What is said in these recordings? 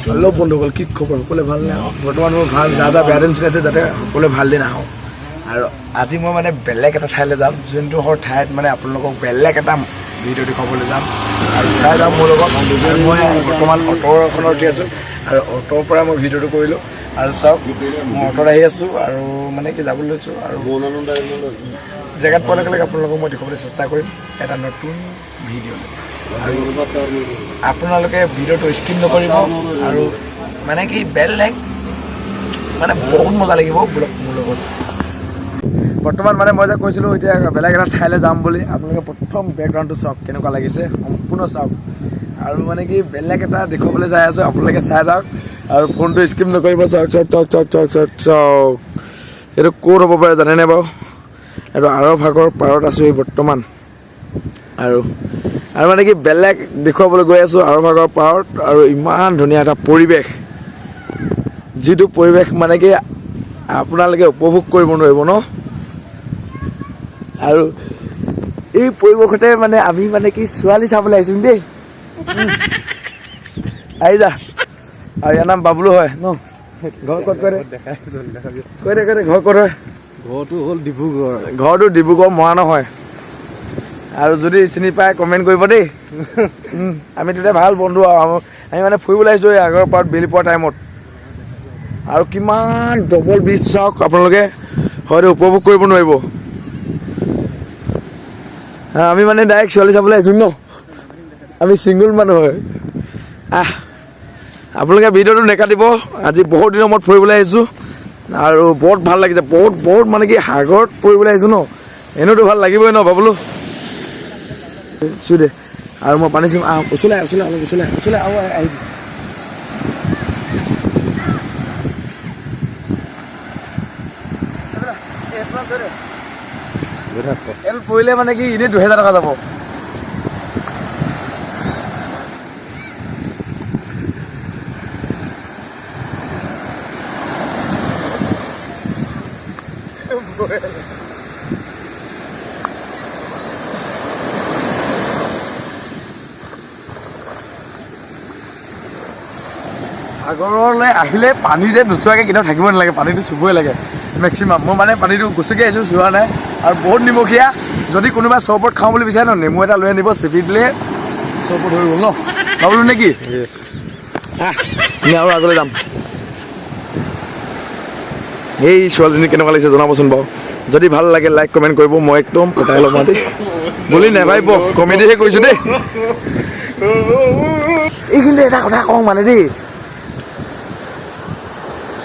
Hello' বন্ধুসকল, কি খবৰ? সকলোৱে ভাল নে? বৰ্তমান মোৰ ভাল। যা যা বেয়া দিন চলি আছে, যাতে সকলোৱে ভাল দিন আহক। আৰু আজি মই মানে বেলেগ এটা ঠাইলৈ যাম, যোনটোখৰ ঠাইত মানে আপোনালোকক বেলেগ এটা ভিডিঅ' দেখুৱাবলৈ যাম আৰু চাই যাম মোৰ লগত। আৰু মই বৰ্তমান অ'টো এখনত উঠি আছোঁ আৰু অ'টোৰ পৰা মই ভিডিঅ'টো কৰিলোঁ। আৰু চাওক, মই অ'টোত আহি আছোঁ আৰু মানে কি যাবলৈ লৈছোঁ আৰু জেগাত পোৱাৰ লগে লগে আপোনালোকক মই দেখুৱাবলৈ চেষ্টা কৰিম এটা নতুন ভিডিঅ'। আৰু আপোনালোকে ভিডিঅ'টো স্কিপ নকৰিব আৰু মানে কি বেলেগ মানে বহুত মজা লাগিব বোলক মোৰ লগত। বৰ্তমান মানে মই যে কৈছিলোঁ এতিয়া বেলেগ এটা ঠাইলৈ যাম বুলি, আপোনালোকে প্ৰথম বেকগ্ৰাউণ্ডটো চাওক কেনেকুৱা লাগিছে, সম্পূৰ্ণ চাওক। আৰু মানে কি বেলেগ এটা দেখুৱাবলৈ যাই আছোঁ, আপোনালোকে চাই যাওক আৰু ফোনটো স্কিপ নকৰিব। চাওক চাওক চাওক চাওক চাওক চাওক চাওক, এইটো ক'ত হ'ব পাৰে জানেনে বাৰু? এইটো আৰৱ সাগৰ পাৰত আছোঁ এই বৰ্তমান। আৰু আৰু মানে কি বেলেগ দেখুৱাবলৈ গৈ আছোঁ আৰৱ সাগৰ পাৰত। আৰু ইমান ধুনীয়া এটা পৰিৱেশ, যিটো পৰিৱেশ মানে কি আপোনালোকে উপভোগ কৰিব নোৱাৰিব ন। আৰু এই পৰিৱেশতে মানে আমি মানে কি ছোৱালী চাবলৈ আহিছোঁ দেই। আহি যা। আৰু ইয়াৰ নাম বাবলু হয় ন? ঘৰ ক'ত কৈ দে, কৈ দে, কৈ দে, ঘৰ ক'ত হয়? ঘৰটো হ'ল ডিব্ৰুগড়। ঘৰটো ডিব্ৰুগড় মৰাণৰ হয়। আৰু যদি চিনি পায় কমেণ্ট কৰিব দেই। আমি তেতিয়া ভাল বন্ধু আৰু আমি মানে ফুৰিবলৈ আহিছোঁ এই সাগৰৰ পাৰত বেলি পোৱা টাইমত। আৰু কিমান ডবল ব্ৰিজ চাওক আপোনালোকে, হয়তো উপভোগ কৰিব নোৱাৰিব। হা, আমি মানে ডাইৰেক্ট ছোৱালী চাবলৈ আহিছোঁ ন, আমি ছিংগল মানুহ হয়। আহ, আপোনালোকে ভিডিঅ'টো নেকাটিব। আজি বহুত দিনৰ মূৰত ফুৰিবলৈ আহিছোঁ আৰু বহুত ভাল লাগিছে, বহুত বহুত মানে কি সাগৰত ফুৰিবলৈ আহিছোঁ ন, এনেওতো ভাল লাগিবই ন। বাবলু চুই দে আৰু মই পানী চুম। আহ, ওচৰলৈ আহ, ওচৰলৈ আহ, অলপ ওচৰলৈ আহ, ওচৰলৈ আহ, আহিবি। এল পৰিলে মানে কি এনেই 2000 টকা যাব। সাগৰলৈ আহিলে পানী যে নোচোৱাকৈ কেতিয়াও থাকিব নালাগে, পানীটো চুবই লাগে মেক্সিমাম। মই মানে পানীটো গুচকি আহিছোঁ, চোৱা নাই। আৰু বহুত নিমখীয়া, যদি কোনোবা চৰবত খাওঁ বুলি বিচাৰে ন, নেমু এটা লৈ আনিব, চেপি দিলে চৰবত হৈ গ'ল ন। বাবলু নে কি? আহ, আমি আৰু আগলৈ যাম। এই ছোৱালীজনী কেনেকুৱা লাগিছে জনাবচোন বাৰু। যদি ভাল লাগে লাইক কমেণ্ট কৰিব। মই একদম পটাই ল'ম দেই বুলি নাভাবিব, কমেডিহে কৰিছোঁ দেই। এইখিনিতে এটা কথা কওঁ মানে দেই,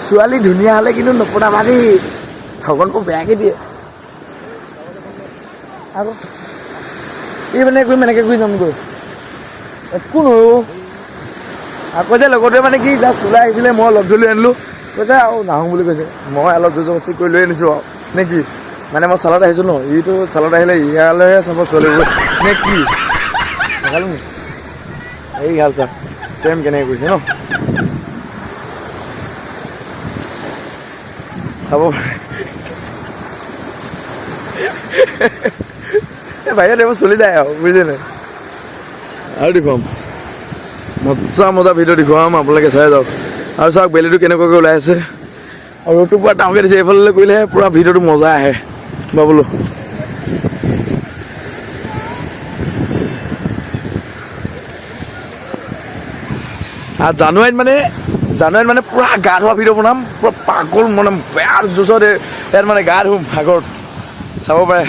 ছোৱালী ধুনীয়া হ'লে কিন্তু নপটাবা দেই, ঠগনবোৰ বেয়াকৈ দিয়ে। আকৌ এই মানে কৰিম, এনেকৈ কৰি যামগৈ, একো নহয়। আকৌ যে লগতে মানে কি জাষ্ট ওলাই আহিছিলে, মই লগ ধৰি লৈ আনিলোঁ, কৈছে আৰু নাহোঁ বুলি কৈছে। মই অলপ জোৰ জবস্তি কৰি লৈ আনিছোঁ আৰু নে কি মানে মই চালত আহিছোঁ ন, ইটো চালত আহিলে ইয়ালৈহে চাব ছোৱালীবোৰ নে কি। দেখালো নি এই ভাল চা প্ৰেম কেনেকৈ কৰিছে ন, চাব পাৰে। এই বাহিৰত এইবোৰ চলি যায় আৰু বুজিছে নাই। আৰু দেখুৱাম মজা মজা ভিডিঅ' দেখুৱাম, আপোনালোকে চাই যাওক। আৰু চাওক বেলিটো কেনেকুৱাকৈ ওলাই আছে আৰু ৰ'দটো পূৰা ডাঙৰকৈ দিছে, এইফালে কৰিলেহে পূৰা ভিডিঅ'টো মজা আহে বাবলু। আৰু জানুৱাৰীত মানে পূৰা গা ধোৱা ভিডিঅ' বনাম, পূৰা পাগল মানে বেয়া জোচত ইয়াত মানে গা ধুম সাগৰত, চাব পাৰে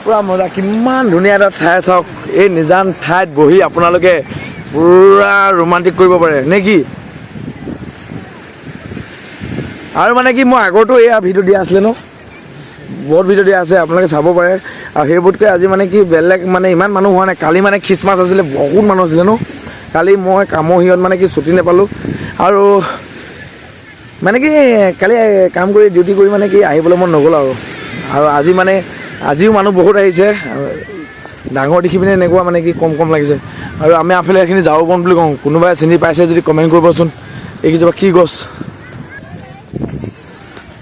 পূৰা মজা। কিমান ধুনীয়া এটা ঠাই চাওক, এই নিজান ঠাইত বহি আপোনালোকে পূৰা ৰোমান্টিক কৰিব পাৰে নে কি। আৰু মানে কি মই আগতো এয়া ভিডিঅ' দিয়া আছিলে ন, বহুত ভিডিঅ' দিয়া আছে, আপোনালোকে চাব পাৰে। আৰু সেইবোৰতকৈ আজি মানে কি বেলেগ মানে ইমান মানুহ হোৱা নাই। কালি মানে খ্ৰীষ্টমাছ আছিলে, বহুত মানুহ আছিলে ন। কালি মই কামৰ সিহঁত মানে কি ছুটি নাপালোঁ আৰু মানে কি কালি কাম কৰি ডিউটি কৰি মানে কি আহিবলৈ মন নগ'ল আৰু। আৰু আজি মানে আজিও মানুহ বহুত আহিছে, ডাঙৰ দেখি পিনে এনেকুৱা মানে কি কম কম লাগিছে। আৰু আমি আফালে এইখিনি ঝাৰু বন বুলি কওঁ, কোনোবাই চিনি পাইছে যদি কমেণ্ট কৰিবচোন। এইকেইজোপা কি গছ?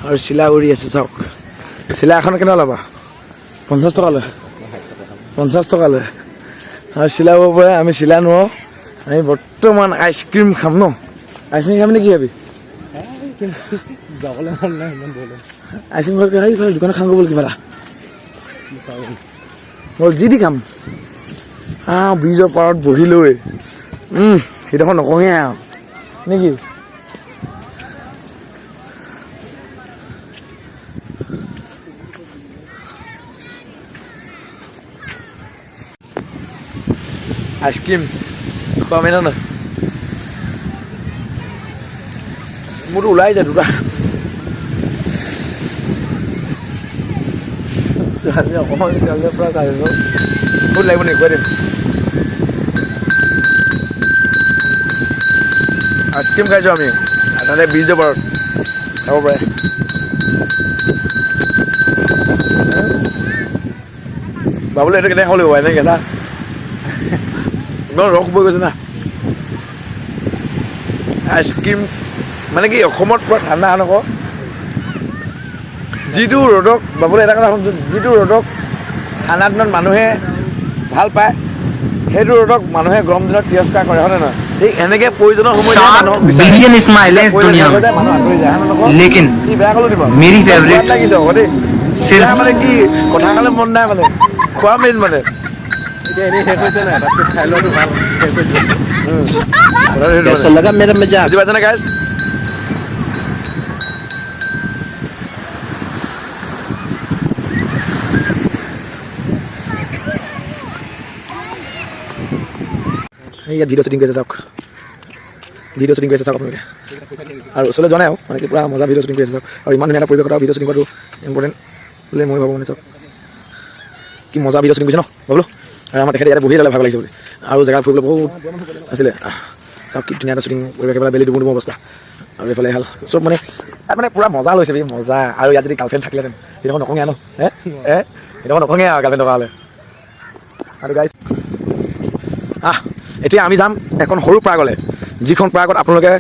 আৰু চিলা উৰি আছে চাওক। চিলা এখন কেনেকুৱা ল'বা? 50 টকা লয়, 50 টকা লয়। আৰু চিলাব পাৰে, আমি চিলা নোৱাৰোঁ। আমি বৰ্তমান আইচক্ৰীম খাম ন? আইচক্ৰীম খাম নে কি ভাবি? যাবলৈ মন নাই, ইমান দূৰলৈ। আইচক্ৰীম ঘৰত সেইফালে দোকানত খাম গ'ল কিবা এটা। ব'ল, যি দি খাম। ব্ৰিজৰ পাৰত বহি লৈ সেইডোখৰ নকওঁৱে আৰু নেকি? আইচক্ৰীম খোৱামেই ন? মোৰতো ওলাই যায় দুটা। অকণমান পৰা খাইছোঁ। বহুত লাগিব নেকি? খুৱাই দিম। আইচক্ৰীম খাইছোঁ আমি তাতে ব্ৰিজৰ পাৰত, খাব পাৰে। বাবুলে এইটো কেনেকৈ খাব লাগিব? এনেকৈ না, একদম ৰস বৈ গৈছে না। আইচক্ৰীম মানে কি, অসমত পূৰা ঠাণ্ডা নকওঁ, যিটো ৰ'দক, বাবুলে এটা কথা শুনচোন, যিটো ৰ'দক ঠাণ্ডা দিনত মানুহে ভাল পায়, সেইটো ৰ'দক মানুহে গৰম দিনত তিৰস্কাৰ কৰে, হয়নে নহয়? ঠিক এনেকৈ প্ৰয়োজনৰ সময়ত 7 মানুহক বিচাৰে। बिलियन स्माइल है इस প্ৰয়োজন दुनिया হৈ में, যায়, মানুহ আঁতৰি যায়, হয়নে নকওঁ? लेकिन কি বেয়া ক'লো দিব मेरी फेवरेट সোৱাদ লাগিছে আকৌ দেই। सिर्फ বেয়া মানে কি, কথা ক'লে মন নাই, মানে খোৱা মেইন মানে। এতিয়া এনেই শেষ হৈছে নাই, তাৰপিছত খাই লোৱাটো ভাল, শেষ হৈ যায়। কথাটো সেইটো মানে। लगा मेरा मजाक? বুজি পাইছেনে গাইজ? ইয়াত ভিডিঅ' শ্বুটিং কৰিছে চাওক, ভিডিঅ' শ্বুটিং কৰিছে চাওক আপোনালোকে। আৰু ওচৰলৈ যোৱা নাই আৰু মানে কি, পূৰা মজা ভিডিঅ' শ্বুটিং কৰিছে চাওক। আৰু ইমান ধুনীয়া এটা পৰিৱেশত আৰু ভিডিঅ' শ্বুটিং কৰাটো ইম্পৰ্টেণ্ট বুলি মই ভাবোঁ। মানে চাওক, কি মজা ভিডিঅ' শ্বুটিং কৰিছে ন বাবলু? আৰু আমাৰ তেখেতে ইয়াতে বহি ল'লে, ভাগ লাগিছে বুলি। আৰু জেগা ফুৰিবলৈ বহুত আছিলে। চাওক, কি ধুনীয়া এটা শ্বুটিং পৰিৱেশ। এইফালে বেলি ডুবু ডুবু অৱস্থা আৰু এইফালে এহাল চব, মানে ইয়াত মানে পূৰা মজা লৈছে বে, মজা। আৰু ইয়াত যদি গাৰ্লফ্ৰেণ্ড থাকিলেহেঁতেন, সেইডোখৰ নকওঁগে ন? হে হে, সেইডোখৰ নকওঁগে আৰু গাৰ্লফ্ৰেণ্ড থকা হ'লে। আৰু গাইজ, এতিয়া আমি যাম এখন সৰু পাৰ্কলৈ, যিখন পাৰ্কত আপোনালোকে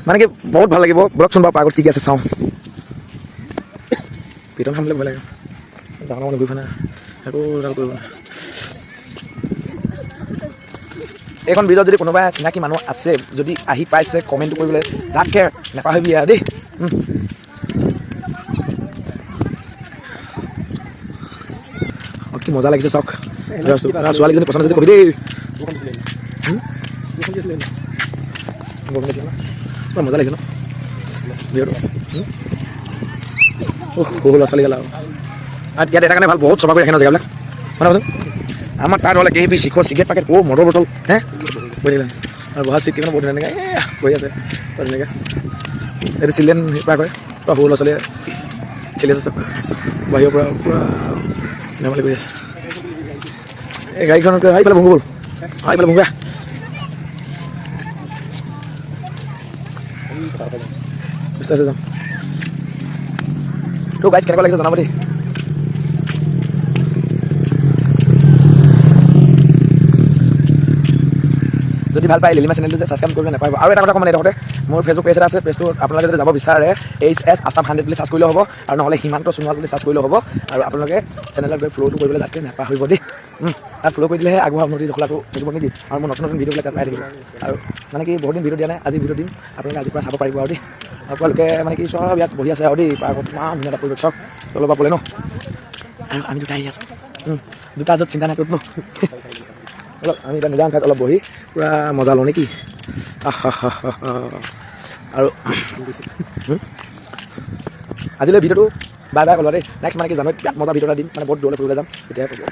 মানে কি বহুত ভাল লাগিব। ব'লকচোন বাৰু, পাৰ্কত কি কি আছে চাওঁ। পিটন খাম বুলি ভয় লাগে, ডাঙৰ মানুহ ঘূৰি ফুৰা নাই, একো ডাল কৰিব নাই। এইখন ব্ৰিজত যদি কোনোবা চিনাকি মানুহ আছে, যদি আহি পাইছে, কমেণ্টটো কৰিবলৈ যাতকৈ নাপাহৰিবি আৰু দেই। অ, কি মজা লাগিছে চাওক। ছোৱালীজনী পচন্দ আছে যদি কবি দেই। বৰষুণ দিছিলে ন? পুৰা মজা লাগিছে ন ভিডিঅ'টো? অ, সৰু ল'ৰা ছোৱালী গ'ল আৰু। আৰু ইয়াত এটা কাৰণে ভাল, বহুত চফা কৰি ৰাখে ন জেগাবিলাক। মানে কোৱাচোন, আমাৰ তাত হ'লে কেবি শিখৰ, চিগাৰেট পেকেট, ক'ৰ মদৰ বটল হে বহি থাকিলে। আৰু বহা চিট কেইখন বহুত ধুনীয়া, এ বহি আছে পুৰা ধুনীয়াকৈ। এইটো চিলড্ৰেন পাৰ্ক হয়, পুৰা সৰু ল'ৰা ছোৱালীয়ে খেলি আছে চব। বাহিৰৰ পৰা পুৰা ধেমালি কৰি আছে। এই গাড়ীখনত আহি পেলাই ভুগো, ব'ল, আহি পেলাই ভুগা আছে যাম। তো গাইজ, কেনেকুৱা লাগিছে জনাব দেই। যদি ভাল পায়, লিলিমা চেনেলটো যে ছাবস্ক্ৰাইব কৰিবলৈ নাপাব। আৰু এটা কথা কম, মানে এইডোখৰতে মোৰ ফেচবুক পেজ এটা আছে। পেজটো আপোনালোকে যদি যাব বিচাৰে, এইচ এছ আছাম 100 বুলি চাৰ্চ কৰিলেও হ'ব আৰু নহ'লে সীমান্ত সোণোৱাল বুলি চাৰ্চ কৰিলেও হ'ব। আৰু আপোনালোকে চেনেলত গৈ ফ'ল'টো কৰিবলৈ যাতকৈ নাপাহৰিব দেই। তাত ফ'ল' কৰি দিলেহে আগবঢ়া উন্নতি জখলাটো থাকিব নেকি। আৰু মোৰ নতুন নতুন ভিডিঅ'বিলাক তাত পাই থাকিব। আৰু মানে কি, বহুত দিন ভিডিঅ' দিয়া নাই, আজি ভিডিঅ' দিম, আপোনালোকে আজিৰ পৰা চাব পাৰিব আৰু দেই। আৰু আপোনালোকে মানে কি, চব ইয়াত বহি আছে আৰু দেই। পাৰ্কত ইমান ধুনীয়া এটা পৰিৱেশ, চাওক তলৰ পৰা পলে ন। আৰু আমি দুটা আহি আছোঁ, দুটা য'ত চিন্তা নাই ক'ত ন। অলপ আমি এতিয়া নিজান ঠাইত অলপ বহি পূৰা মজা লওঁ নেকি? আহ আৰু আজিলৈ ভিডিঅ'টো বাই বাই ক'লো দেই। নেক্সট মানে কি, জানুৱাৰীত বিৰাট মজা ভিডিঅ' এটা দিম, মানে বহুত দূৰলৈ ফুৰিবলৈ যাম, তেতিয়াহে ক'ব।